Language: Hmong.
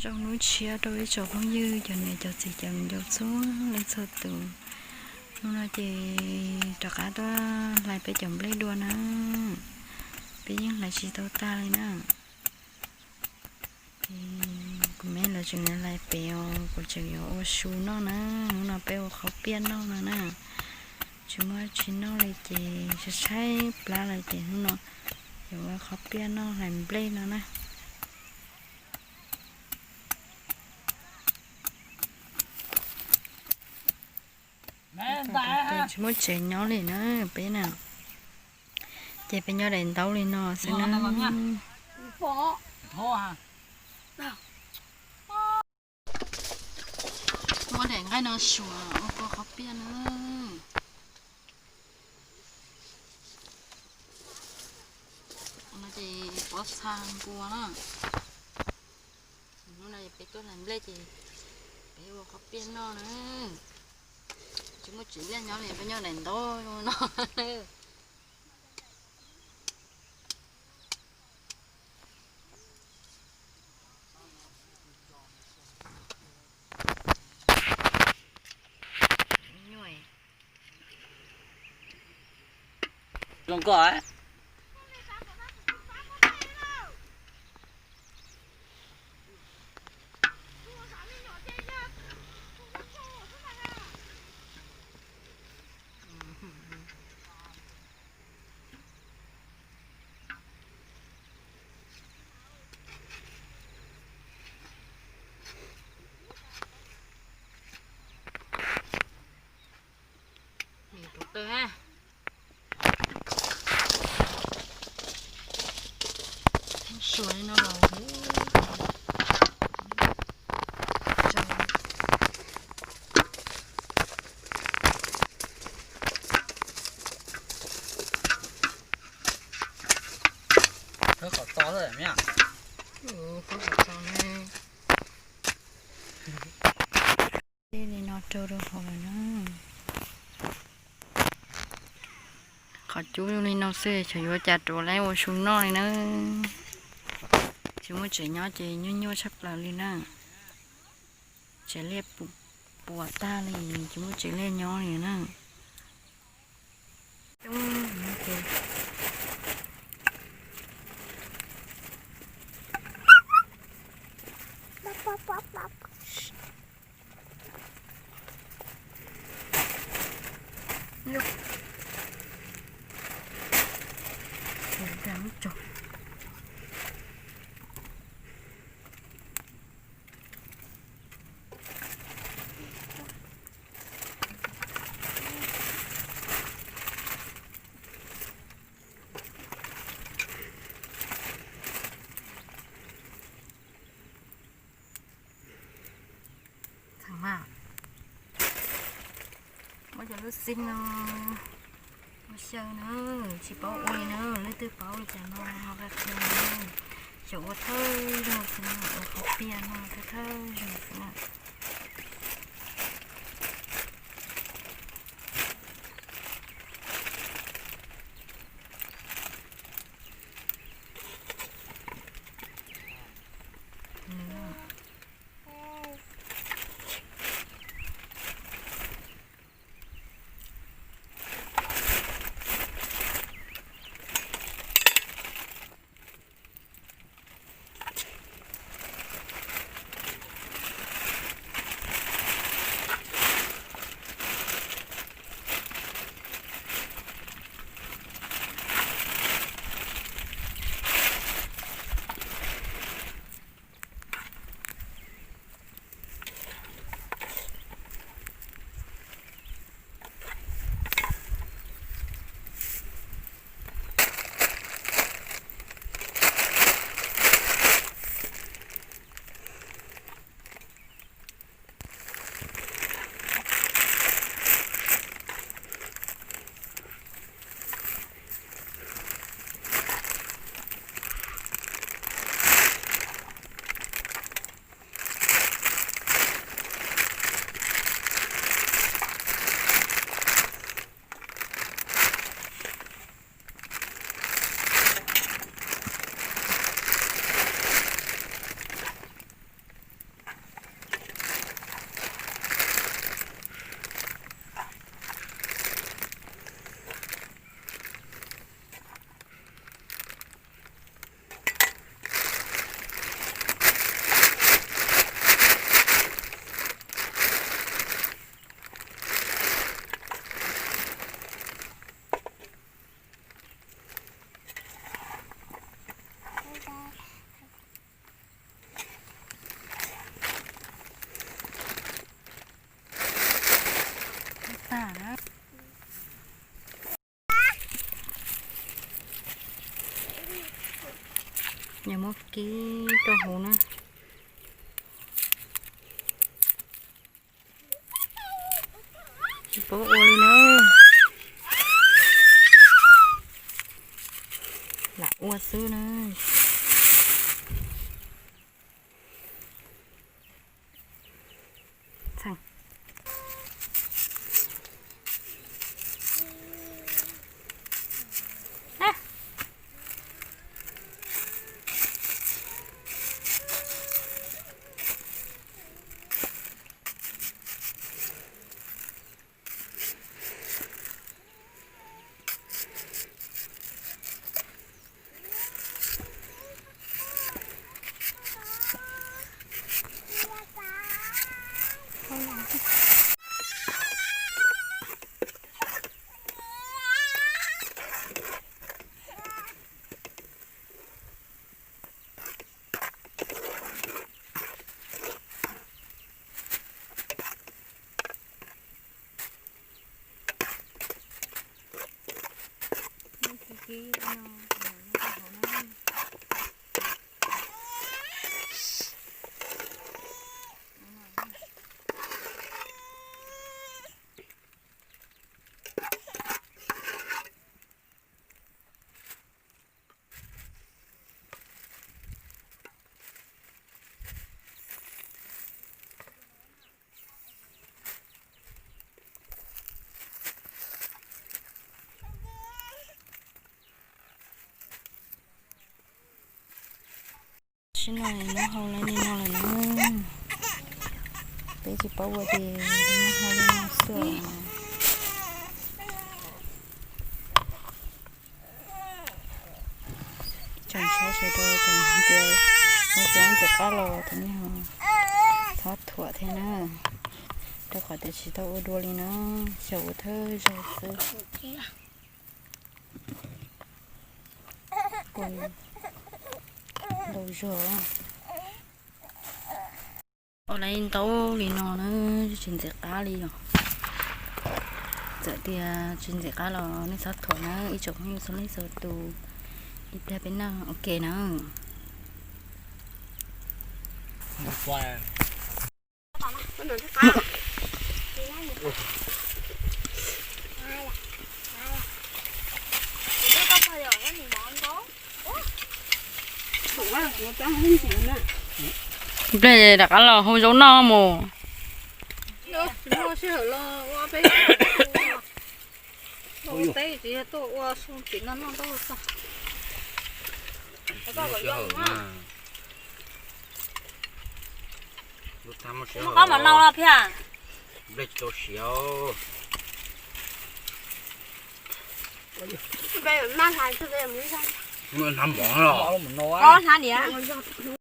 Rau hnub tshiab rau ib tsoom phooj ywg, cov niam cov txiv cov viv ncaus txhua leej txhua tus. Hnub no ces rov qab tuaj hlais peb cov nplej dua na. Peb yeej hlais tsis tau tag li na. Kuv me lawv tseem hlais pem os, kuv tseem yuav ua su noj na. Hnub no peb ua qhob piaj noj no na. Tsis muaj tsis noj li ces tshaib tshaib plab lawm ces hnub no yuav ua qhob piaj noj hlais nplej no na. Tsis muaj tsev nyob li na peb na. Ces peb nyob daim ntaub li no xwb na. Muab daim nqaij no suav ua kua qhob piaj na. No ces pob txha npua na. Hnub no peb tuaj hlais nplej ces peb ua qhob piaj noj na. Tsis muaj tsev liaj nyob li, peb nyob daim ntaub no. Zoo koj. Suav li no los Khawb qhov txos xwb. Li no rau rau hauv lawm na. Qhov cub li no xwb xyov yuav cas rau lawv ua su noj li na. Tsis muaj tsev nyob ces nyuaj nyuaj tshaj plaws li na. Tsev liaj puas tag li, tsis muaj tsev liaj nyob li na. Txheem mas, muab cov lub xib no ua xyaw na, tsis paub ua li na, leej twg paub li cas no ho qhia qhia na. Xyaw ua thawj zaug xwb na, ua qhov piaj no thawj thawj zaug xwb na. Yog muab kib rau hauv na. Tsis paub ua li na. Lam ua xwb na. Tsis no neb hau li no lawm na. Peb tsis paub ua ces neb hau li no xwb. Tsoom saib sawv daws, tsoom hais tias muaj cov ntxim qab los thov nej ho txhob thuam thiab na, rau qhov tias tsis tau ua dua li na, xyaum ua thawj zaug xwb. Ua ntau zog. Ua li ntau li no na, tsis ntxim qab li os. Txawm tias tsis ntxim qab los nej txhob thuam na ib tsoom phooj ywg txhua leej txhua tus. Ib pliag peb noj ua ke na. Ib pliag rov qab los hu zaub noj mus. Muab qab mov nau los phiaj. Hnab mov los. Hnab diav.